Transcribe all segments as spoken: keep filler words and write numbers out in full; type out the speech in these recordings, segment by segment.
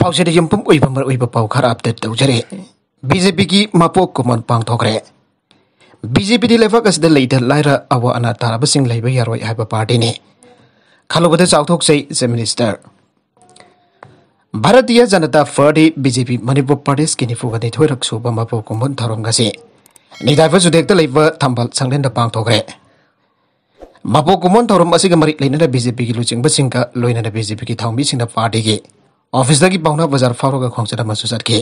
ꯄꯥꯎꯁꯤꯗ ꯌꯨꯝꯐꯝ ꯑꯣꯏꯕ ꯃꯔꯨꯑꯣꯏꯕ ꯄꯥꯎ ꯈꯔ ꯑꯞꯗꯦꯠ ꯇꯧꯖꯔꯤ꯫ ꯕꯤ ꯖꯦ ꯄꯤꯒꯤ ꯃꯄꯣꯛ ꯀꯨꯝꯑꯣꯟ ꯄꯥꯡꯊꯣꯛꯈ꯭ꯔꯦ꯫ ꯕꯤ ꯖꯦ ꯄꯤꯗꯤ ꯂꯩꯕꯥꯛ ꯑꯁꯤꯗ ꯂꯩꯇ ꯂꯥꯏꯔ ꯑꯋꯥ ꯑꯅꯥ ꯇꯥꯔꯕꯁꯤꯡ ꯂꯩꯕ ꯌꯥꯔꯣꯏ ꯍꯥꯏꯕ ꯄꯥꯔꯇꯤꯅꯤ꯫ ꯈꯜꯂꯨꯕꯗ ꯆꯥꯎꯊꯣꯛꯆꯩ chief minister. Bharatiya Janata party, B J P, Manipur ꯄ꯭ꯔꯗꯦꯁꯀꯤ ꯅꯤꯐꯨꯒ ꯅꯤꯊꯣꯏꯔꯛ ꯁꯨꯕ ꯃꯄꯣꯛ ꯀꯨꯝꯑꯣꯟ ꯊꯧꯔꯝ ꯑꯁꯤ ꯅꯤꯡꯊꯧꯖꯝ ꯆꯨꯊꯦꯛꯇ ꯂꯩꯕ ꯊꯝꯕꯥꯜ ꯁꯪꯂꯦꯟꯗ ꯄꯥꯡꯊꯣꯛꯈ꯭ꯔꯦ꯫ ꯃꯄꯣꯛ ꯀꯨꯝꯑꯣꯟ ꯊꯧꯔꯝ ꯑꯁꯤꯒ ꯃꯔꯤ ꯂꯩꯅꯅ ꯕꯤ ꯖꯦ ꯄꯤꯒꯤ ꯂꯨꯆꯤꯡꯕꯁꯤꯡꯒ ꯂꯣꯏꯅꯅ ꯕꯤ ꯖꯦ ꯄꯤꯒꯤ ꯊꯧꯃꯤꯁꯤꯡꯅ ꯄꯥꯔꯇꯤꯒꯤ ꯑꯣꯐꯤꯁꯇꯒꯤ ꯄꯥꯎꯅꯥ ꯕꯖꯥꯔ ꯐꯥꯎꯔꯒ ꯈꯣꯡꯆꯠ ꯑꯃꯁꯨ ꯆꯠꯈꯤ꯫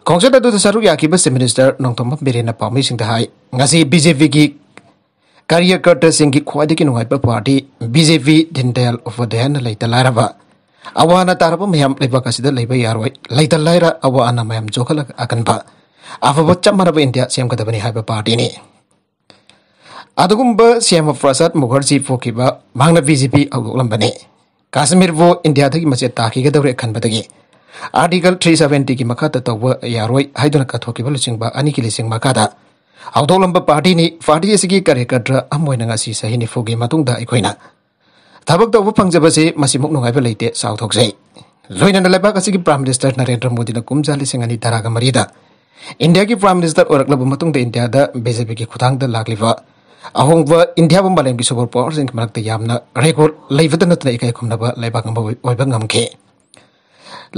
ꯈꯣꯡꯆꯠ ꯑꯗꯨꯗ ꯁꯔꯨꯛ ꯌꯥꯈꯤꯕ ꯆꯤꯐ ꯃꯤꯅꯤꯁꯇꯔ ꯅꯣꯡꯊꯣꯝꯕꯝ ꯕꯤꯔꯦꯟꯅ ꯄꯥꯎꯃꯤꯁꯤꯡꯗ ꯍꯥꯏ, ꯉꯁꯤ ꯕꯤ ꯖꯦ ꯄꯤꯒꯤ ꯀꯥꯔꯌꯀꯔꯇꯁꯤꯡꯒꯤ ꯈ꯭ꯋꯥꯏꯗꯒꯤ ꯅꯨꯡꯉꯥꯏꯕ ꯄꯥꯔꯇꯤ ꯕꯤ ꯖꯦ ꯄꯤ, ꯗꯤꯟ ꯗꯌꯥꯜ ꯎꯄꯥꯙ꯭ꯌꯥꯌꯅ ꯂꯩꯇ ꯂꯥꯏꯔꯕ, ꯑꯋꯥ ꯑꯅꯥ ꯇꯥꯔꯕ ꯃꯌꯥꯝ ꯂꯩꯕꯥꯛ ꯑꯁꯤꯗ ꯂꯩꯕ ꯌꯥꯔꯣꯏ, ꯂꯩꯇ ꯂꯥꯏꯔ ꯑꯋꯥ ꯑꯅꯥ ꯃꯌꯥꯝ ꯆꯣꯛꯍꯜꯂꯒ ꯑꯀꯟꯕ ꯑꯐꯕ ꯆꯞ ꯃꯥꯟꯅꯕ ꯏꯟꯗꯤꯌꯥ ꯁꯦꯝꯒꯗꯕꯅꯤ ꯍꯥꯏꯕ ꯄꯥꯔꯇꯤꯅꯤ꯫ ꯑꯗꯨꯒꯨꯝꯕ ꯁ꯭ꯌꯥꯃ ꯄ꯭ꯔꯁꯥꯗ ꯃꯨꯈꯔꯖꯤ ꯄꯣꯛꯈꯤꯕ ꯃꯍꯥꯛꯅ ꯕꯤ ꯖꯦ ꯄꯤ ꯍꯧꯗꯣꯛꯂꯝꯕꯅꯤ꯫ ꯀꯥꯁꯃꯤꯔꯕꯨ ꯏꯟꯗꯤꯌꯥꯗꯒꯤ ꯃꯆꯦꯠ ꯇꯥꯈꯤꯒꯗꯧꯔꯦ ꯈꯟꯕꯗꯒꯤ Article three seventy ꯒꯤ ꯃꯈꯥꯗ ꯇꯧꯕ ꯌꯥꯔꯣꯏ ꯍꯥꯏꯗꯨꯅ ꯀꯠꯊꯣꯛꯈꯤꯕ ꯂꯨꯆꯤꯡꯕ ꯑꯅꯤꯒꯤ ꯂꯤꯁꯤꯡ ꯃꯈꯥꯗ ꯍꯧꯗꯣꯛꯂꯝꯕ ꯄꯥꯔꯇꯤꯅꯤ꯫ ꯄꯥꯔꯇꯤ ꯑꯁꯤꯒꯤ ꯀꯥꯔꯌꯀꯔꯇ ꯑꯃ ꯑꯣꯏꯅ ꯉꯁꯤ ꯆꯍꯤ ꯅꯤꯐꯨꯒꯤ ꯃꯇꯨꯡꯗ ꯑꯩꯈꯣꯏꯅ ꯊꯕꯛ ꯇꯧꯕ ꯐꯪꯖꯕꯁꯤ ꯃꯁꯤꯃꯨꯛ ꯅꯨꯡꯉꯥꯏꯕ ꯂꯩꯇꯦ, ꯆꯥꯎꯊꯣꯛꯆꯩ꯫ ꯂꯣꯏꯅꯅ ꯂꯩꯕꯥꯛ ꯑꯁꯤꯒꯤ ꯄ꯭ꯔꯥꯏꯝ ꯃꯤꯅꯤꯁꯇꯔ ꯅꯔꯦꯟꯗ꯭ꯔ ꯃꯣꯗꯤꯅ ꯀꯨꯝꯖꯥ ꯂꯤꯁꯤꯡ ꯑꯅꯤ ꯇꯔꯥꯒ ꯃꯔꯤꯗ ꯏꯟꯗꯤꯌꯥꯒꯤ ꯄ꯭ꯔꯥꯏꯝ ꯃꯤꯅꯤꯁꯇꯔ ꯑꯣꯏꯔꯛꯂꯕ ꯃꯇꯨꯡꯗ ꯏꯟꯗꯤꯌꯥꯗ ꯕꯤ ꯖꯦ ꯄꯤꯒꯤ ꯈꯨꯊꯥꯡꯗ ꯂꯥꯛꯂꯤꯕ ꯑꯍꯣꯡꯕ ꯏꯟꯗꯤꯌꯥꯕꯨ ꯃꯥꯂꯦꯝꯒꯤ ꯁꯨꯄꯔ ꯄꯥꯋꯔꯁꯤꯡꯒꯤ ꯃꯔꯛꯇ ꯌꯥꯝꯅ ꯔꯦꯀꯣꯔꯗ ꯂꯩꯕꯇ ꯅꯠꯇꯅ ꯏꯀꯥꯏ ꯈꯨꯝꯅꯕ ꯂꯩꯕꯥꯛ ꯑꯃ ꯑꯣꯏꯕ ꯉꯝꯈꯤ꯫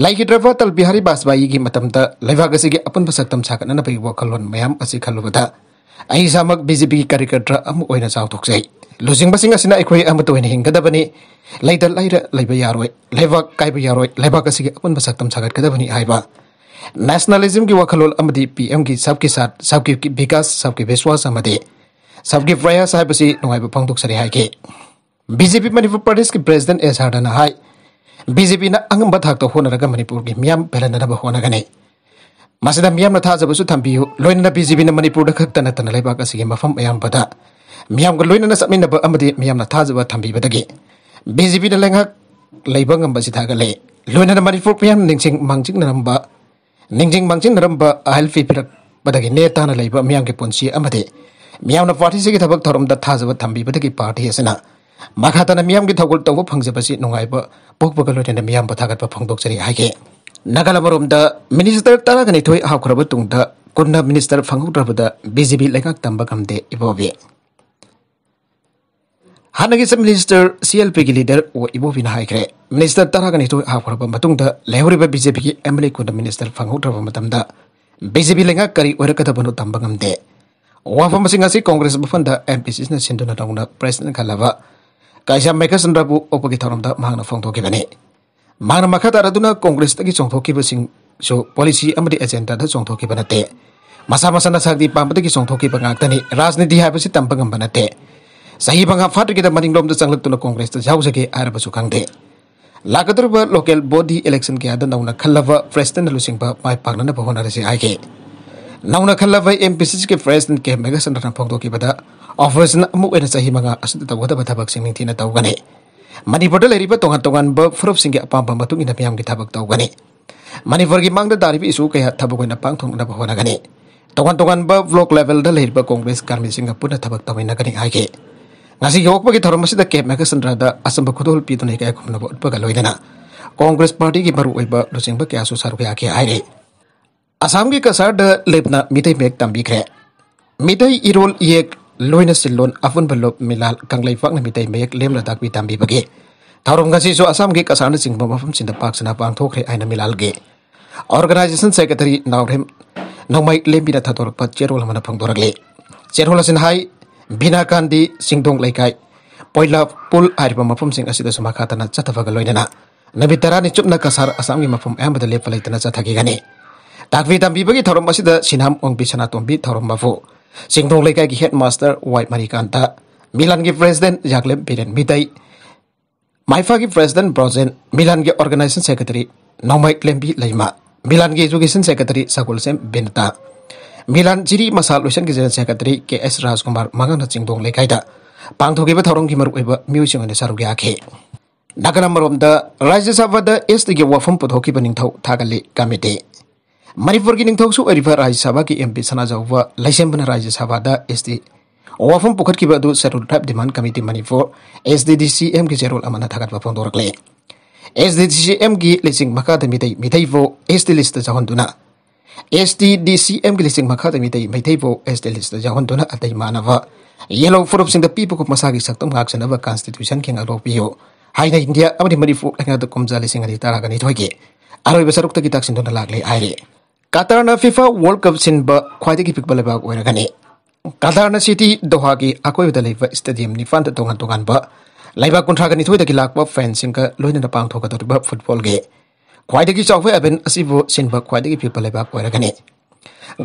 ꯂꯩꯈꯤꯗ꯭ꯔꯕ ꯑꯇꯜ ꯕꯤꯍꯥꯔꯤ ꯕꯥꯖꯄꯥꯌꯤꯒꯤ ꯃꯇꯝꯗ ꯂꯩꯕꯥꯛ ꯑꯁꯤꯒꯤ ꯑꯄꯨꯟꯕ ꯁꯛꯇꯝ ꯁꯥꯒꯠꯅꯅꯕꯒꯤ ꯋꯥꯈꯜꯂꯣꯟ ꯃꯌꯥꯝ ꯑꯁꯤ ꯈꯜꯂꯨꯕꯗ ꯑꯩ ꯏꯁꯥꯃꯛ ꯕꯤ ꯖꯦ ꯄꯤꯒꯤ ꯀꯥꯔꯌꯀꯔꯇ ꯑꯃ ꯑꯣꯏꯅ ꯆꯥꯎꯊꯣꯛꯆꯩ꯫ ꯂꯨꯆꯤꯡꯕꯁꯤꯡ ꯑꯁꯤꯅ ꯑꯩꯈꯣꯏ ꯑꯃꯠꯇ ꯑꯣꯏꯅ ꯍꯤꯡꯒꯗꯕꯅꯤ, ꯂꯩꯇ ꯂꯥꯏꯔ ꯂꯩꯕ ꯌꯥꯔꯣꯏ, ꯂꯩꯕꯥꯛ ꯀꯥꯏꯕ ꯌꯥꯔꯣꯏ, ꯂꯩꯕꯥꯛ ꯑꯁꯤꯒꯤ ꯑꯄꯨꯟꯕ ꯁꯛꯇꯝ ꯁꯥꯒꯠꯀꯗꯕꯅꯤ ꯍꯥꯏꯕ ꯅꯦꯁꯅꯦꯂꯤꯖꯝꯒꯤ ꯋꯥꯈꯜꯂꯣꯟ ꯑꯃꯗꯤ ꯄꯤ ꯑꯦꯝꯒꯤ ꯁꯕꯀꯤ ꯁꯥꯊ, ꯁꯕꯀꯤ ꯕꯤꯀꯥꯁ, ꯁꯕꯀꯤ ꯕꯤꯁꯋꯥꯁ ꯑꯃꯗꯤ ꯁꯕꯀꯤ ꯄ꯭ꯔꯌꯥꯁ ꯍꯥꯏꯕꯁꯤ ꯅꯨꯡꯉꯥꯏꯕ ꯐꯣꯡꯗꯣꯛꯆꯔꯤ ꯍꯥꯏꯈꯤ꯫ ꯕꯤ ꯖꯦ ꯄꯤ ꯃꯅꯤꯄꯨꯔ ꯄ꯭ꯔꯗꯦꯁꯀꯤ ꯄ꯭ꯔꯦꯁꯤꯗꯦꯟ ꯑꯦꯁ ꯍꯔꯗꯅ ꯍꯥꯏ, ꯕꯤ ꯖꯦ ꯄꯤꯅ ꯑꯉꯝꯕ ꯊꯥꯛꯇ ꯍꯣꯠꯅꯔꯒ ꯃꯅꯤꯄꯨꯔꯒꯤ ꯃꯤꯌꯥꯝ ꯄꯦꯜꯍꯟꯅꯅꯕ ꯍꯣꯠꯅꯒꯅꯤ꯫ ꯃꯁꯤꯗ ꯃꯤꯌꯥꯝꯅ ꯊꯥꯖꯕꯁꯨ ꯊꯝꯕꯤꯌꯨ꯫ ꯂꯣꯏꯅꯅ ꯕꯤ ꯖꯦ ꯄꯤꯅ ꯃꯅꯤꯄꯨꯔꯗ ꯈꯛꯇ ꯅꯠꯇꯅ ꯂꯩꯕꯥꯛ ꯑꯁꯤꯒꯤ ꯃꯐꯝ ꯑꯌꯥꯝꯕꯗ ꯃꯤꯌꯥꯝꯒ ꯂꯣꯏꯅꯅ ꯆꯠꯃꯤꯟꯅꯕ ꯑꯃꯗꯤ ꯃꯤꯌꯥꯝꯅ ꯊꯥꯖꯕ ꯊꯝꯕꯤꯕꯗꯒꯤ ꯕꯤ ꯖꯦ ꯄꯤꯅ ꯂꯩꯉꯥꯛ ꯂꯩꯕ ꯉꯝꯕꯁꯤ ꯊꯥꯒꯠꯂꯦ꯫ ꯂꯣꯏꯅꯅ ꯃꯅꯤꯄꯨꯔ ꯃꯤꯌꯥꯝ ꯅꯤꯡꯁꯤꯡ ꯃꯥꯡꯖꯤꯟꯅꯔꯝꯕ, ꯅꯤꯡꯁꯤꯡ ꯃꯥꯡꯖꯤꯟꯅꯔꯝꯕ ꯑꯍꯜ ꯄꯤꯕꯤꯔꯛ ꯄꯗꯒꯤ ꯅꯦ ꯇꯥꯅ ꯂꯩꯕ ꯃꯤꯌꯥꯝꯒꯤ ꯄꯨꯟꯁꯤ ꯑꯃꯗꯤ ꯃꯤꯌꯥꯝꯅ ꯄꯥꯔꯇꯤꯁꯤꯒꯤ ꯊꯕꯛ ꯊꯧꯔꯝꯗ ꯊꯥꯖꯕ ꯊꯝꯕꯤꯕꯗꯒꯤ ꯄꯥꯔꯇꯤ ꯑꯁꯤꯅ ꯃꯈꯥ ꯇꯥꯅ ꯃꯤꯌꯥꯝꯒꯤ ꯊꯧꯒꯜ ꯇꯧꯕ ꯐꯪꯖꯕꯁꯤ ꯅꯨꯡꯉꯥꯏꯕ ꯄꯣꯛꯄꯒ ꯂꯣꯏꯅꯅ ꯃꯤꯌꯥꯝꯕꯨ ꯊꯥꯒꯠꯄ ꯐꯣꯡꯗꯣꯛꯆꯔꯤ ꯍꯥꯏꯈꯤ꯫ ꯅꯥꯒꯥꯂꯦꯟ ꯑꯃꯔꯣꯝꯗ ꯃꯤꯅꯤꯁꯇꯔ ꯇꯔꯥꯒ ꯅꯤꯊꯣꯏ ꯍꯥꯞꯈ꯭ꯔꯕ ꯇꯨꯡꯗ ꯀꯨꯟꯅ ꯃꯤꯅꯤꯁꯇꯔ ꯐꯪꯍꯧꯗ꯭ꯔꯕꯗ ꯕꯤ ꯖꯦ ꯄꯤ ꯂꯩꯉꯥꯛ ꯇꯝꯕ ꯉꯝꯗꯦ ꯏꯕꯣꯕꯤ꯫ ꯍꯥꯟꯅꯒꯤ ꯆꯤꯐ ꯃꯤꯅꯤꯁꯇꯔ ꯁꯤ ꯑꯦꯜ ꯄꯤꯒꯤ ꯂꯤꯗꯔ ꯑꯣ ꯏꯕꯣꯕꯤꯅ ꯍꯥꯏꯈ꯭ꯔꯦ, ꯃꯤꯅꯤꯁꯇꯔ ꯇꯔꯥꯒ ꯅꯤꯊꯣꯏ ꯍꯥꯞꯈ꯭ꯔꯕ ꯃꯇꯨꯡꯗ ꯂꯩꯍꯧꯔꯤꯕ ꯕꯤ ꯖꯦ ꯄꯤꯒꯤ ꯑꯦꯝ ꯑꯦꯜ ꯑꯦ ꯀꯨꯟꯅ ꯃꯤꯅꯤꯁꯇꯔ ꯐꯪꯍꯧꯗ꯭ꯔꯕ ꯃꯇꯝꯗ ꯕꯤ ꯖꯦ ꯄꯤ ꯂꯩꯉꯥꯛ ꯀꯔꯤ ꯑꯣꯏꯔꯛꯀꯗꯕꯅꯣ ꯇꯝꯕ ꯉꯝꯗꯦ꯫ ꯋꯥꯐꯝ ꯑꯁꯤꯡ ꯑꯁꯤ ꯀꯣꯡꯒ꯭ꯔꯦꯁ ꯃꯐꯝꯗ ꯑꯦꯝ ꯄꯤ ꯁꯤꯁꯤꯅ ꯁꯤꯟꯗꯨꯅ ꯅꯧꯅ ꯄ꯭ꯔꯦꯁꯤꯗꯦꯟ ꯈꯜꯂꯕ ꯀꯩꯁꯥꯝ ꯃꯦꯘꯆꯟꯗ꯭ꯔꯕꯨ ꯑꯣꯛꯄꯒꯤ ꯊꯧꯔꯝꯗ ꯃꯍꯥꯛꯅ ꯐꯣꯡꯗꯣꯛꯈꯤꯕꯅꯤ꯫ ꯃꯍꯥꯛꯅ ꯃꯈꯥ ꯇꯥꯔꯗꯨꯅ ꯀꯣꯡꯒ꯭ꯔꯦꯁꯇꯒꯤ ꯆꯣꯡꯊꯣꯛꯈꯤꯕꯁꯤꯡꯁꯨ ꯄꯣꯂꯤꯁꯤ ꯑꯃꯗꯤ ꯑꯦꯖꯦꯟꯗꯥꯗ ꯆꯣꯡꯊꯣꯛꯈꯤꯕ ꯅꯠꯇꯦ꯫ ꯃꯁꯥ ꯃꯁꯥꯅ ꯁꯛꯇꯤ ꯄꯥꯝꯕꯗꯒꯤ ꯆꯣꯡꯊꯣꯛꯈꯤꯕ ꯉꯥꯛꯇꯅꯤ꯫ ꯔꯥꯖꯅꯤꯇꯤ ꯍꯥꯏꯕꯁꯤ ꯇꯝꯕ ꯉꯝꯕ ꯅꯠꯇꯦ꯫ ꯆꯍꯤ ꯃꯉꯥ ꯐꯥꯗ꯭ꯔꯤꯉꯩꯗ ꯃꯅꯤꯡꯂꯣꯝꯗ ꯆꯪꯂꯛꯇꯨꯅ ꯀꯣꯡꯒ꯭ꯔꯦꯁꯇ ꯌꯥꯎꯖꯒꯦ ꯍꯥꯏꯔꯕꯁꯨ ꯈꯪꯗꯦ꯫ ꯂꯥꯛꯀꯗꯧꯔꯤꯕ ꯂꯣꯀꯦꯜ ꯕꯣꯗꯤ ꯏꯂꯦꯛꯁꯟ ꯀꯌꯥꯗ ꯅꯧꯅ ꯈꯜꯂꯕ ꯄ꯭ꯔꯦꯁꯤꯗꯦꯟꯠꯅ ꯂꯨꯆꯤꯡꯕ ꯃꯥꯏ ꯄꯥꯛꯅꯅꯕ ꯍꯣꯠꯅꯔꯁꯤ ꯍꯥꯏꯈꯤ꯫ ꯅꯧꯅ ꯈꯜꯂꯕ ꯑꯦꯝ ꯄꯤ ꯁꯤꯁꯤꯒꯤ ꯄ꯭ꯔꯦꯁꯤꯗꯦꯟꯠ ꯀꯦ ꯃꯦꯘꯆꯟꯗ꯭ꯔꯅ ꯐꯣꯡꯗꯣꯛꯈꯤꯕꯗ, ꯑꯣꯄꯣꯖꯤꯁꯟ ꯑꯃ ꯑꯣꯏꯅ ꯆꯍꯤ ꯃꯉꯥ ꯑꯁꯤꯗ ꯇꯧꯒꯗꯕ ꯊꯕꯛꯁꯤꯡ ꯅꯤꯡꯊꯤꯅ ꯇꯧꯒꯅꯤ꯫ ꯃꯅꯤꯄꯨꯔꯗ ꯂꯩꯔꯤꯕ ꯇꯣꯉꯥꯟ ꯇꯣꯉꯥꯟꯕ ꯐꯨꯔꯨꯞꯁꯤꯡꯒꯤ ꯑꯄꯥꯝꯕ ꯃꯇꯨꯡ ꯏꯟꯅ ꯃꯤꯌꯥꯝꯒꯤ ꯊꯕꯛ ꯇꯧꯒꯅꯤ꯫ ꯃꯅꯤꯄꯨꯔꯒꯤ ꯃꯥꯡꯗ ꯇꯥꯔꯤꯕ ꯏꯁꯨ ꯀꯌꯥ ꯊꯕꯛ ꯑꯣꯏꯅ ꯄꯥꯡꯊꯣꯛꯅꯕ ꯍꯣꯠꯅꯒꯅꯤ꯫ ꯇꯣꯉꯥꯟ ꯇꯣꯉꯥꯟꯕ ꯕ꯭ꯂꯣꯛ ꯂꯦꯚꯦꯜꯗ ꯂꯩꯔꯤꯕ ꯀꯣꯡꯒ꯭ꯔꯦꯁ ꯀꯔꯃꯤꯁꯤꯡꯒ ꯄꯨꯟꯅ ꯊꯕꯛ ꯇꯧꯃꯤꯟꯅꯒꯅꯤ ꯍꯥꯏꯈꯤ꯫ ꯉꯁꯤꯒꯤ ꯑꯣꯛꯄꯒꯤ ꯊꯧꯔꯝ ꯑꯁꯤꯗ ꯀꯦ ꯃꯦꯘꯆꯟꯗ꯭ꯔꯗ ꯑꯆꯝꯕ ꯈꯨꯗꯣꯜ ꯄꯤꯗꯨꯅ ꯏꯀꯥꯏ ꯈꯨꯝꯅꯕ ꯎꯠꯄꯒ ꯂꯣꯏꯅꯅ ꯀꯣꯡꯒ꯭ꯔꯦꯁ ꯄꯥꯔꯇꯤꯒꯤ ꯃꯔꯨꯑꯣꯏꯕ ꯂꯨꯆꯤꯡꯕ ꯀꯌꯥꯁꯨ ꯁꯔꯨꯛ ꯌꯥꯈꯤ ꯍꯥꯏꯔꯤ꯫ ꯑꯁꯥꯝꯒꯤ ꯀꯁꯥꯔꯗ ꯂꯦꯞꯅ ꯃꯤꯇꯩ ꯃꯌꯦꯛ ꯇꯝꯕꯤꯈ꯭ꯔꯦ꯫ ꯃꯤꯇꯩ ꯏꯔꯣꯜ ꯏꯌꯦꯛ ꯂꯣꯏꯅ ꯁꯤꯜꯂꯣꯟ ꯑꯄꯨꯟꯕ ꯂꯨꯞ ꯃꯤꯂꯥꯜ ꯀꯪꯂꯩꯄꯥꯛꯅ ꯃꯤꯇꯩ ꯃꯌꯦꯛ ꯂꯦꯝꯅ ꯇꯥꯛꯄꯤ ꯇꯝꯕꯤꯕꯒꯤ ꯊꯧꯔꯝ ꯉꯁꯤꯁꯨ ꯑꯁꯥꯝꯒꯤ ꯀꯁꯥꯔꯅꯆꯤꯡꯕ ꯃꯐꯝꯁꯤꯡꯗ ꯄꯥꯛ ꯁꯟꯅ ꯄꯥꯡꯊꯣꯛꯈ꯭ꯔꯦ ꯍꯥꯏꯅ ꯃꯤꯂꯥꯜꯒꯤ ꯑꯣꯔꯒꯅꯥꯏꯖꯦꯁꯟ ꯁꯦꯀ꯭ꯔꯦꯇꯔꯤ ꯅꯥꯎꯔꯦꯝ ꯅꯣꯡꯃꯩ ꯂꯦꯝꯕꯤꯅ ꯊꯥꯗꯣꯔꯛꯄ ꯆꯦꯔꯣꯜ ꯑꯃꯅ ꯐꯣꯡꯗꯣꯔꯛꯂꯤ꯫ ꯆꯦꯔꯣꯜ ꯑꯁꯤꯅ ꯍꯥꯏ, ꯕꯤꯅꯥꯀꯥꯟꯗꯤ, ꯆꯤꯡꯗꯣꯡ ꯂꯩꯀꯥꯏ, ꯄꯣꯏꯂꯥ ꯄꯨꯜ ꯍꯥꯏꯔꯤꯕ ꯃꯐꯝꯁꯤꯡ ꯑꯁꯤꯗꯁꯨ ꯃꯈꯥ ꯇꯥꯅ ꯆꯠꯊꯕꯒ ꯂꯣꯏꯅꯅ ꯅꯨꯃꯤꯠ ꯇꯔꯥꯅꯤ ꯆꯨꯞꯅ ꯀꯁꯥꯔ ꯑꯁꯥꯝꯒꯤ ꯃꯐꯝ ꯑꯌꯥꯝꯕꯗ ꯂꯦꯞꯄ ꯂꯩꯇꯅ ꯆꯠꯊꯈꯤꯒꯅꯤ꯫ ꯇꯥꯛꯄꯤ ꯇꯝꯕꯤꯕꯒꯤ ꯊꯧꯔꯝ ꯑꯁꯤꯗ ꯁꯤꯅꯥꯝ ꯑꯣꯡꯕꯤ ꯁꯅꯥꯇꯣꯝꯕꯤ ꯊꯧꯔꯝ ꯃꯄꯨ, ꯆꯤꯡꯗꯣꯡ ꯂꯩꯀꯥꯏꯒꯤ ꯍꯦꯗ ꯃꯥꯁꯇꯔ ꯋꯥꯏ ꯃꯔꯤꯀꯥꯟꯇ, ꯃꯤꯂꯥꯟꯒꯤ ꯄ꯭ꯔꯦꯁꯤꯗꯦꯟꯠ ꯌꯥꯛꯂꯦꯝ ꯕꯤꯔꯦꯟ ꯃꯤꯇꯩ, ꯃꯥꯏꯐꯥꯒꯤ ꯄ꯭ꯔꯦꯁꯤꯗꯦꯟꯠ ꯕ꯭ꯔꯣꯖꯦꯟ, ꯃꯤꯂꯥꯟꯒꯤ ꯑꯣꯔꯒꯅꯥꯏꯖꯦꯁꯟ ꯁꯦꯀ꯭ꯔꯦꯇꯔꯤ ꯅꯣꯡꯃꯩ ꯂꯦꯝꯕꯤ ꯂꯩꯃ, ꯃꯤꯂꯥꯟꯒꯤ ꯑꯦꯖꯨꯀꯦꯁꯟ ꯁꯦꯀ꯭ꯔꯦꯇꯔꯤ ꯁꯒꯣꯜꯁꯦꯝ ꯕꯤꯅꯇꯥ, ꯃꯤꯂꯥꯟ ꯖꯤꯔꯤ ꯃꯁꯥ ꯂꯣꯏꯁꯪꯒꯤ ꯖꯦꯅꯔꯦꯜ ꯁꯦꯀ꯭ꯔꯦꯇꯔꯤ ꯀꯦ ꯑꯦꯁ ꯔꯥꯖꯀꯨꯃꯥꯔ ꯃꯉꯥꯡꯅ ꯆꯤꯡꯗꯣꯡ ꯂꯩꯀꯥꯏꯗ ꯄꯥꯡꯊꯣꯛꯈꯤꯕ ꯊꯧꯔꯝꯒꯤ ꯃꯔꯨꯑꯣꯏꯕ ꯃꯤꯑꯣꯏꯁꯤꯡ ꯑꯣꯏꯅ ꯁꯔꯨꯛ ꯌꯥꯈꯤ꯫ ꯅꯥꯒꯥꯂꯦꯟ ꯑꯃꯔꯣꯝꯗ ꯔꯥꯖ꯭ꯌ ꯁꯚꯥꯗ ꯑꯦꯁ ꯇꯤꯒꯤ ꯋꯥꯐꯝ ꯄꯨꯊꯣꯛꯈꯤꯕ ꯅꯤꯡꯊꯧ ꯊꯥꯒꯠꯂꯤ ꯀꯃꯤꯇꯤ꯫ ꯃꯅꯤꯄꯨꯔꯒꯤ ꯅꯤꯡꯊꯧꯁꯨ ꯑꯣꯏꯔꯤꯕ ꯔꯥꯖ꯭ꯌ ꯁꯚꯥꯒꯤ ꯑꯦꯝ ꯄꯤ ꯁꯅꯥꯖꯥꯎꯕ ꯂꯩꯁꯦꯝꯕꯅ ꯔꯥꯖ꯭ꯌ ꯁꯚꯥꯗ ꯑꯦꯁ ꯇꯤ ꯋꯥꯐꯝ ꯄꯨꯈꯠꯈꯤꯕ ꯑꯗꯨ Scheduled Tribe Demand Committee Manipur, S T D C M ꯒꯤ ꯆꯦꯔꯣꯜ ꯑꯃꯅ ꯊꯥꯒꯠꯄ ꯐꯣꯡꯗꯣꯔꯛꯂꯦ꯫ S T D C M ꯒꯤ ꯂꯤꯁꯤꯡ ꯃꯈꯥꯗ Meitei, ꯃꯤꯇꯩꯕꯨ S T list ꯌꯥꯎꯍꯟꯗꯨꯅ, S T D C M ꯒꯤ ꯂꯤꯁꯤꯡ ꯃꯈꯥꯗ ꯃꯤꯇꯩ, ꯃꯩꯇꯩꯕꯨ S T list ꯌꯥꯎꯍꯟꯗꯨꯅ ꯑꯇꯩ ꯃꯥꯟꯅꯕ ꯌꯦꯜꯂꯧ ꯐꯨꯔꯨꯞꯁꯤꯡꯗ ꯄꯤꯕꯒꯨꯝ ꯃꯁꯥꯒꯤ ꯁꯛꯇꯝ ꯉꯥꯛ ꯁꯦꯟꯅꯕ constitution ꯈꯦꯡꯉꯥꯛ ꯂꯧꯕꯤꯌꯨ ꯍꯥꯏꯅ ꯏꯟꯗꯤꯌꯥ ꯑꯃꯗꯤ ꯃꯅꯤꯄꯨꯔ ꯂꯩꯉꯥꯛꯇ ꯀꯨꯝꯖꯥ ꯂꯤꯁꯤꯡ ꯑꯅꯤ ꯇꯔꯥꯒ ꯅꯤꯊꯣꯏꯒꯤ ꯑꯔꯣꯏꯕ ꯁꯔꯨꯛꯇꯒꯤ ꯇꯥꯛꯁꯤꯟꯗꯨꯅ ꯂꯥꯛꯂꯦ ꯍꯥꯏꯔꯤ꯫ ꯀꯇꯔꯅ FIFA World Cup ꯁꯤꯟꯕ ꯈ꯭ꯋꯥꯏꯗꯒꯤ ꯄꯤꯛꯄ ꯂꯩꯕꯥꯛ ꯑꯣꯏꯔꯒꯅꯤ꯫ ꯀꯇꯔꯅ city ꯗꯣꯍꯥꯒꯤ ꯑꯀꯣꯏꯕꯗ ꯂꯩꯕ stadium ꯅꯤꯄꯥꯟꯗ ꯇꯣꯉꯥꯟ ꯇꯣꯉꯥꯟꯕ ꯂꯩꯕꯥꯛ ꯀꯨꯟꯊ꯭ꯔꯥꯒ ꯅꯤꯊꯣꯏꯗꯒꯤ ꯂꯥꯛꯄ fanꯁꯤꯡꯒ ꯂꯣꯏꯅꯅ ꯄꯥꯡꯊꯣꯛꯀꯗꯧꯔꯤꯕ footballꯒꯤ ꯈ꯭ꯋꯥꯏꯗꯒꯤ ꯆꯥꯎꯕ event ꯑꯁꯤꯕꯨ ꯁꯤꯟꯕ ꯈ꯭ꯋꯥꯏꯗꯒꯤ ꯄꯤꯛꯄ ꯂꯩꯕꯥꯛ ꯑꯣꯏꯔꯒꯅꯤ꯫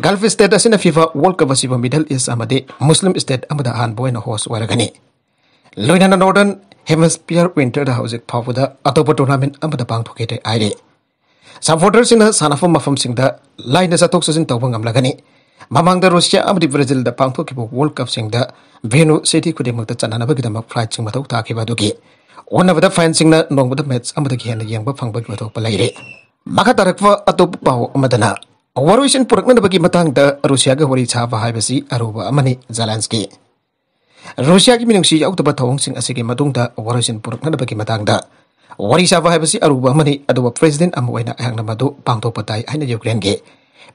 Gulf state ꯑꯁꯤꯅ FIFA World Cup ꯑꯁꯤꯕꯨ Middle East ꯑꯃꯗꯤ Muslim state ꯑꯃꯗ ꯑꯍꯥꯟꯕ ꯑꯣꯏꯅ host ꯑꯣꯏꯔꯒꯅꯤ꯫ ꯂꯣꯏꯅꯅ Northern Hemisphere winterꯗ ꯍꯧꯖꯤꯛ ꯐꯥꯎꯕꯗ ꯑꯇꯣꯞꯄ tournament ꯑꯃꯗ ꯄꯥꯡꯊꯣꯛꯈꯤꯗ꯭ꯔꯦ ꯍꯥꯏꯔꯤ꯫ Supporterꯁꯤꯡꯅ ꯁꯥꯟꯅꯐꯝ ꯃꯐꯝꯁꯤꯡꯗ ꯂꯥꯏꯅ ꯆꯠꯊꯣꯛ ꯆꯠꯁꯤꯟ ꯇꯧꯕ ꯉꯝꯂꯒꯅꯤ꯫ ꯃꯃꯥꯡꯗ ꯔꯨꯁꯤꯌꯥ ꯑꯃꯗꯤ ꯕ꯭ꯔꯥꯖꯤꯜꯗ ꯄꯥꯡꯊꯣꯛꯈꯤꯕ World Cupꯁꯤꯡꯗ venue city ꯈꯨꯗꯤꯡꯃꯛꯇ ꯆꯠꯅꯅꯕꯒꯤꯗꯃꯛ flightꯁꯤꯡ ꯃꯊꯧ ꯇꯥꯈꯤꯕ ꯑꯗꯨꯒꯤ ꯑꯣꯟꯅꯕꯗ fanꯁꯤꯡꯅ ꯅꯣꯡꯃꯗ match ꯑꯃꯗꯒꯤ ꯍꯦꯟꯅ ꯌꯦꯡꯕ ꯐꯪꯕꯒꯤ ꯊꯣꯏꯗꯣꯛꯄ ꯂꯩꯔꯦ꯫ ꯃꯈꯥ ꯇꯥꯔꯛꯄ ꯑꯇꯣꯞꯄ ꯄꯥꯎ ꯑꯃꯗꯅ, ꯋꯥꯔꯣꯏꯁꯤꯟ ꯄꯨꯔꯛꯅꯅꯕꯒꯤ ꯃꯇꯥꯡꯗ ꯔꯨꯁꯤꯌꯥꯒ ꯋꯥꯔꯤ ꯁꯥꯕ ꯍꯥꯏꯕꯁꯤ ꯑꯔꯨꯕ ꯑꯃꯅꯤ꯫ ꯖꯦꯂꯦꯟꯁꯀꯤ ꯔꯨꯁꯤꯌꯥꯒꯤ ꯃꯤꯅꯨꯡꯁꯤ ꯌꯥꯎꯗꯕ ꯊꯧꯑꯣꯡꯁꯤꯡ ꯑꯁꯤꯒꯤ ꯃꯇꯨꯡꯗ ꯋꯥꯔꯣꯏꯁꯤꯟ ꯄꯨꯔꯛꯅꯅꯕꯒꯤ ꯃꯇꯥꯡꯗ ꯋꯥꯔꯤ ꯁꯥꯕ ꯍꯥꯏꯕꯁꯤ ꯑꯔꯨꯕ ꯑꯃꯅꯤ, ꯑꯗꯨꯕꯨ president ꯑꯃ ꯑꯣꯏꯅ ꯑꯩꯍꯥꯛꯅ ꯃꯗꯨ ꯄꯥꯡꯊꯣꯛꯄ ꯇꯥꯏ ꯍꯥꯏꯅ ꯌꯨꯀ꯭ꯔꯦꯟꯒꯤ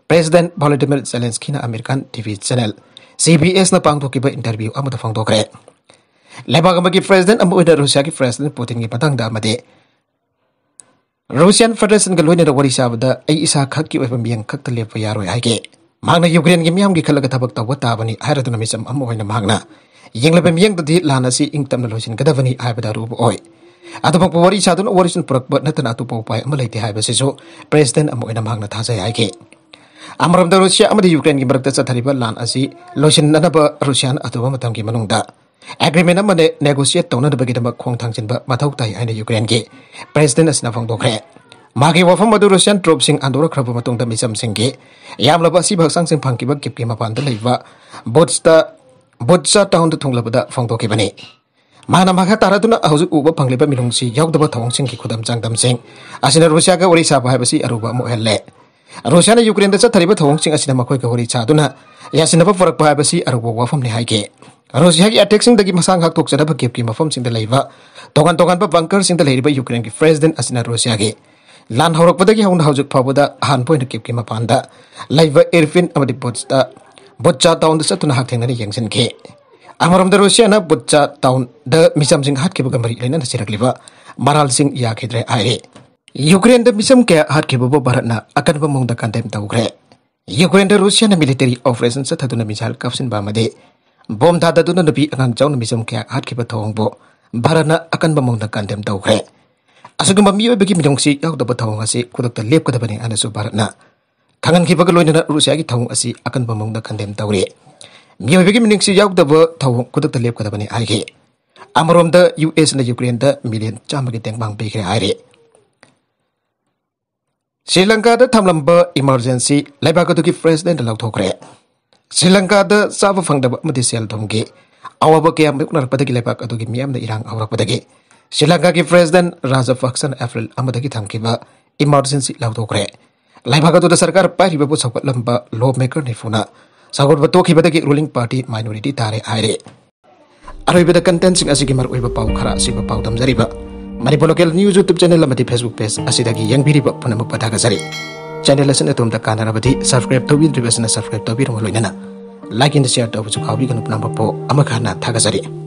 President Volodymyr Zelenskyꯅ American T V channel C B S ꯅ ꯄꯥꯡꯊꯣꯛꯈꯤꯕ interview ꯑꯃꯗ ꯐꯣꯡꯗꯣꯛꯈ꯭ꯔꯦ꯫ ꯂꯩꯕꯥꯛ ꯑꯃꯒꯤ president ꯑꯃ ꯑꯣꯏꯅ ꯔꯨꯁꯤꯌꯥꯒꯤ president Putinꯒꯤ ꯃꯇꯥꯡꯗ ꯑꯃꯗꯤ Russian Federationꯒ ꯂꯣꯏꯅꯅ ꯋꯥꯔꯤ ꯁꯥꯕꯗ ꯑꯩ ꯏꯁꯥ ꯈꯛꯀꯤ ꯑꯣꯏꯕ ꯃꯤꯠꯌꯦꯡ ꯈꯛꯇ ꯂꯦꯞꯄ ꯌꯥꯔꯣꯏ ꯍꯥꯏꯈꯤ꯫ ꯃꯍꯥꯛꯅ ꯌꯨꯀ꯭ꯔꯦꯟꯒꯤ ꯃꯤꯌꯥꯝꯒꯤ ꯈꯜꯂꯒ ꯊꯕꯛ ꯇꯧꯕ ꯇꯥꯕꯅꯤ ꯍꯥꯏꯔꯗꯨꯅ ꯃꯤꯆꯝ ꯑꯃ ꯑꯣꯏꯅ ꯃꯍꯥꯛꯅ ꯌꯦꯡꯂꯕ ꯃꯤꯠꯌꯦꯡꯗꯗꯤ ꯂꯥꯟ ꯑꯁꯤ ꯏꯪ ꯇꯞꯅ ꯂꯣꯏꯁꯤꯟꯒꯗꯕꯅꯤ ꯍꯥꯏꯕꯗ ꯑꯔꯨꯕ ꯑꯣꯏ꯫ ꯑꯗꯨꯃꯛꯄꯨ ꯋꯥꯔꯤ ꯁꯥꯗꯨꯅ ꯋꯥꯔꯤꯁꯤꯟ ꯄꯨꯔꯛꯄ ꯅꯠꯇꯅ ꯑꯇꯣꯞꯄ ꯎꯄꯥꯏ ꯑꯃ ꯂꯩꯇꯦ ꯍꯥꯏꯕꯁꯤꯁꯨ president ꯑꯃ ꯑꯣꯏꯅ ꯃꯍꯥꯛꯅ ꯊꯥꯖꯩ ꯍꯥꯏꯈꯤ꯫ ꯑꯃꯔꯣꯝꯗ ꯔꯨꯁꯤꯌꯥ ꯑꯃꯗꯤ ꯌꯨꯀ꯭ꯔꯦꯟꯒꯤ ꯃꯔꯛꯇ ꯆꯠꯊꯔꯤꯕ ꯂꯥꯟ ꯑꯁꯤ ꯂꯣꯏꯁꯤꯟꯅꯅꯕ ꯔꯨꯁꯤꯌꯥꯅ ꯑꯊꯨꯕ ꯃꯇꯝꯒꯤ ꯃꯅꯨꯡꯗ agreement ꯑꯃ negotiate ꯇꯧꯅꯅꯕꯒꯤꯗꯃꯛ ꯈꯣꯡ ꯊꯥꯡꯖꯤꯟꯕ ꯃꯊꯧ ꯇꯥꯏ ꯍꯥꯏꯅ ꯌꯨꯀ꯭ꯔꯦꯟꯒꯤ president ꯑꯁꯤꯅ ꯐꯣꯡꯗꯣꯛꯈ꯭ꯔꯦ꯫ ꯃꯥꯒꯤ ꯋꯥꯐꯝ ꯑꯗꯨ Russian troopꯁꯤꯡ ꯍꯟꯗꯣꯔꯛꯈ꯭ꯔꯕ ꯃꯇꯨꯡꯗ ꯃꯤꯆꯝꯁꯤꯡꯒꯤ ꯌꯥꯝꯂꯕ ꯑꯁꯤꯕ ꯍꯛꯆꯥꯡꯁꯤꯡ ꯐꯪꯈꯤꯕ Kyivꯀꯤ ꯃꯄꯥꯟꯗ ꯂꯩꯕ Bucha, Bucha townꯗ ꯊꯨꯡꯂꯕꯗ ꯐꯣꯡꯗꯣꯛꯈꯤꯕꯅꯤ꯫ ꯃꯍꯥꯛꯅ ꯃꯈꯥ ꯇꯥꯔꯗꯨꯅ ꯍꯧꯖꯤꯛ ꯎꯕ ꯐꯪꯂꯤꯕ ꯃꯤꯅꯨꯡꯁꯤ ꯌꯥꯎꯗꯕ ꯊꯧꯑꯣꯡꯁꯤꯡꯒꯤ ꯈꯨꯗꯝ ꯆꯥꯡꯗꯝꯁꯤꯡ ꯑꯁꯤꯅ ꯔꯨꯁꯤꯌꯥꯒ ꯋꯥꯔꯤ ꯁꯥꯕ ꯍꯥꯏꯕꯁꯤ ꯑꯔꯨꯕ ꯑꯃ ꯑꯣꯏꯍꯜꯂꯦ꯫ ꯔꯨꯁꯤꯌꯥꯅ ꯌꯨꯀ꯭ꯔꯦꯟꯗ ꯆꯠꯊꯔꯤꯕ ꯊꯧꯑꯣꯡꯁꯤꯡ ꯑꯁꯤꯅ ꯃꯈꯣꯏꯒ ꯋꯥꯔꯤ ꯁꯥꯗꯨꯅ ꯌꯥꯁꯤꯟꯅꯕ ꯄꯨꯔꯛꯄ ꯍꯥꯏꯕꯁꯤ ꯑꯔꯧꯕ ꯋꯥꯐꯝꯅꯤ ꯍꯥꯏꯈꯤ꯫ ꯔꯨꯁꯤꯌꯥꯒꯤ ꯑꯦꯇꯦꯛꯁꯤꯡꯗꯒꯤ ꯃꯁꯥ ꯉꯥꯛꯊꯣꯛꯆꯅꯕ ꯀꯤꯞꯀꯤ ꯃꯐꯝꯁꯤꯡꯗ ꯂꯩꯕ ꯇꯣꯉꯥꯟ ꯇꯣꯉꯥꯟꯕ ꯕꯪꯀꯔꯁꯤꯡꯗ ꯂꯩꯔꯤꯕ ꯌꯨꯀ꯭ꯔꯦꯟꯒꯤ ꯄ꯭ꯔꯦꯁꯤꯗꯦꯟ ꯑꯁꯤꯅ ꯔꯨꯁꯤꯌꯥꯒꯤ ꯂꯥꯟ ꯍꯧꯔꯛꯄꯗꯒꯤ ꯍꯧꯅ ꯍꯧꯖꯤꯛ ꯐꯥꯎꯕꯗ ꯑꯍꯥꯟꯕ ꯑꯣꯏꯅ ꯀꯤꯞꯀꯤ ꯃꯄꯥꯟꯗ ꯂꯩꯕ ꯏꯔꯐꯤꯟ ꯑꯃꯗꯤ ꯕꯨꯠꯁꯇ, ꯕꯨꯠꯆꯥ ꯇꯥꯎꯟꯗ ꯆꯠꯇꯨꯅ ꯍꯛꯊꯦꯡꯅꯅ ꯌꯦꯡꯁꯤꯟꯈꯤ꯫ ꯑꯃꯔꯣꯝꯗ ꯔꯨꯁꯤꯌꯥꯅ ꯕꯨꯠꯆꯥ ꯇꯥꯎꯟꯗ ꯃꯤꯆꯝꯁꯤꯡ ꯍꯥꯠꯈꯤꯕꯒ ꯃꯔꯤ ꯂꯩꯅꯅ ꯆꯦꯜꯂꯛꯂꯤꯕ ꯃꯔꯥꯜꯁꯤꯡ ꯌꯥꯈꯤꯗ꯭ꯔꯦ ꯍꯥꯏꯔꯤ꯫ ꯌꯨꯀ꯭ꯔꯦꯟꯗ ꯃꯤꯆꯝ ꯀꯌꯥ ꯍꯥꯠꯈꯤꯕꯕꯨ ꯚꯥꯔꯠꯅ ꯑꯀꯟꯕ ꯃꯑꯣꯡꯗ ꯀꯟꯗꯦꯝ ꯇꯧꯈ꯭ꯔꯦ꯫ ꯌꯨꯀ꯭ꯔꯦꯟꯗ ꯔꯨꯁꯤꯌꯥꯅ ꯃꯤꯂꯤꯇꯔꯤ ꯑꯣꯄꯔꯦꯁꯟ ꯆꯠꯊꯗꯨꯅ ꯃꯤꯁꯥꯏꯜ ꯀꯥꯞꯁꯤꯟꯕ ꯑꯃꯗꯤ ꯕꯣꯝ ꯊꯥꯗꯗꯨꯅ ꯅꯨꯄꯤ ꯑꯉꯥꯡ ꯌꯥꯎꯅ ꯃꯤꯆꯝ ꯀꯌꯥ ꯍꯥꯠꯈꯤꯕ ꯊꯧꯑꯣꯡꯕꯨ ꯚꯥꯔꯠꯅ ꯑꯀꯟꯕ ꯃꯑꯣꯡꯗ ꯀꯟꯗꯦꯝ ꯇꯧꯈ꯭ꯔꯦ꯫ ꯑꯁꯤꯒꯨꯝꯕ ꯃꯤꯑꯣꯏꯕꯒꯤ ꯃꯤꯅꯨꯡꯁꯤ ꯌꯥꯎꯗꯕ ꯊꯧꯑꯣꯡ ꯑꯁꯤ ꯈꯨꯗꯛꯇ ꯂꯦꯞꯀꯗꯕꯅꯤ ꯍꯥꯏꯅꯁꯨ ꯚꯥꯔꯠꯅ ꯈꯪꯍꯟꯈꯤꯕꯒ ꯂꯣꯏꯅꯅ ꯔꯨꯁꯤꯌꯥꯒꯤ ꯊꯧꯑꯣꯡ ꯑꯁꯤ ꯑꯀꯟꯕ ꯃꯑꯣꯡꯗ ꯀꯟꯗꯦꯝ ꯇꯧꯔꯤ꯫ ꯃꯤꯑꯣꯏꯕꯒꯤ ꯃꯤꯅꯨꯡꯁꯤ ꯌꯥꯎꯗꯕ ꯊꯧꯑꯣꯡ ꯈꯨꯗꯛꯇ ꯂꯦꯞꯀꯗꯕꯅꯤ ꯍꯥꯏꯈꯤ꯫ ꯑꯃꯔꯣꯝꯗ ꯌꯨ ꯑꯦꯁꯅ ꯌꯨꯀ꯭ꯔꯦꯟꯗ ꯃꯤꯂꯤꯌꯟ ꯆꯥꯝꯃꯒꯤ ꯇꯦꯡꯕꯥꯡ ꯄꯤꯈ꯭ꯔꯦ ꯍꯥꯏꯔꯤ꯫ ꯁ꯭ꯔꯤ ꯂꯪꯀꯥꯗ ꯊꯝꯂꯝꯕ ꯏꯃꯔꯖꯦꯟꯁꯤ ꯂꯩꯕꯥꯛ ꯑꯗꯨꯒꯤ ꯄ꯭ꯔꯦꯁꯤꯗꯦꯟꯠ ꯂꯧꯊꯣꯛꯈ꯭ꯔꯦ꯫ ꯁ꯭ꯔꯤ ꯂꯪꯀꯥꯗ ꯆꯥꯕ ꯐꯪꯗꯕ ꯑꯃꯗꯤ ꯁꯦꯜ ꯊꯨꯝꯒꯤ ꯑꯋꯥꯕ ꯀꯌꯥ ꯃꯥꯌꯣꯛꯅꯔꯛꯄꯗꯒꯤ ꯂꯩꯕꯥꯛ ꯑꯗꯨꯒꯤ ꯃꯤꯌꯥꯝꯅ ꯏꯔꯥꯡ ꯍꯧꯔꯛꯄꯗꯒꯤ ꯁ꯭ꯔꯤ ꯂꯪꯀꯥꯒꯤ ꯄ꯭ꯔꯦꯁꯤꯗꯦꯟꯠ ꯔꯥꯖꯥꯄꯛꯁꯅ ꯑꯦꯄ꯭ꯔꯤꯜ ꯑꯃꯗꯒꯤ ꯊꯝꯈꯤꯕ ꯏꯃꯔꯖꯦꯟꯁꯤ ꯂꯧꯊꯣꯛꯈ꯭ꯔꯦ꯫ ꯂꯩꯕꯥꯛ ꯑꯗꯨꯗ ꯁꯔꯀꯥꯔ ꯄꯥꯏꯔꯤꯕꯕꯨ ꯁꯧꯒꯠꯂꯝꯕ ꯂꯣ ꯃꯦꯀꯔ ꯅꯤꯐꯨꯅ ꯁꯧꯒꯠꯄ ꯇꯣꯛꯈꯤꯕꯗꯒꯤ ꯔꯨꯂꯤꯡ ꯄꯥꯔꯇꯤ ꯃꯥꯏꯅꯣꯔꯤꯇꯤ ꯇꯥꯔꯦ ꯍꯥꯏꯔꯦ꯫ ꯑꯔꯣꯏꯕꯗ ꯀꯟꯇꯦꯟꯠꯁꯤꯡ ꯑꯁꯤꯒꯤ ꯃꯔꯨꯑꯣꯏꯕ ꯄꯥꯎ ꯈꯔ ꯑꯁꯤꯕꯨ ꯄꯥꯎꯗꯝꯖꯔꯤꯕ Manipur local news YouTube channel ꯑꯃꯗꯤ ꯐꯦꯁꯕꯨꯛ ꯄꯦꯖ ꯑꯁꯤꯗꯒꯤ ꯌꯦꯡꯕꯤꯔꯤꯕ ꯄꯨꯝꯅꯃꯛꯄꯨ ꯊꯥꯒꯠꯆꯔꯤ꯫ ꯆꯦꯅꯦꯜ ꯑꯁꯤꯅ ꯑꯗꯣꯝꯗ ꯀꯥꯟꯅꯔꯕꯗꯤ ꯁꯕꯁꯀ꯭ꯔꯥꯏꯕ ꯇꯧꯕꯤꯗ꯭ꯔꯤꯕꯁꯤꯅ ꯁꯕꯁꯀ꯭ꯔꯥꯏꯕ ꯇꯧꯕꯤꯔꯝꯕ ꯂꯣꯏꯅꯅ ꯂꯥꯏꯛ ꯑꯦꯟ ꯁꯤꯌꯔ ꯇꯧꯕꯁꯨ ꯀꯥꯎꯕꯤꯒꯅꯨ꯫ ꯄꯨꯝꯅꯃꯛꯄꯨ ꯑꯃꯨꯛ ꯍꯟꯅ ꯊꯥꯒꯠꯆꯔꯤ꯫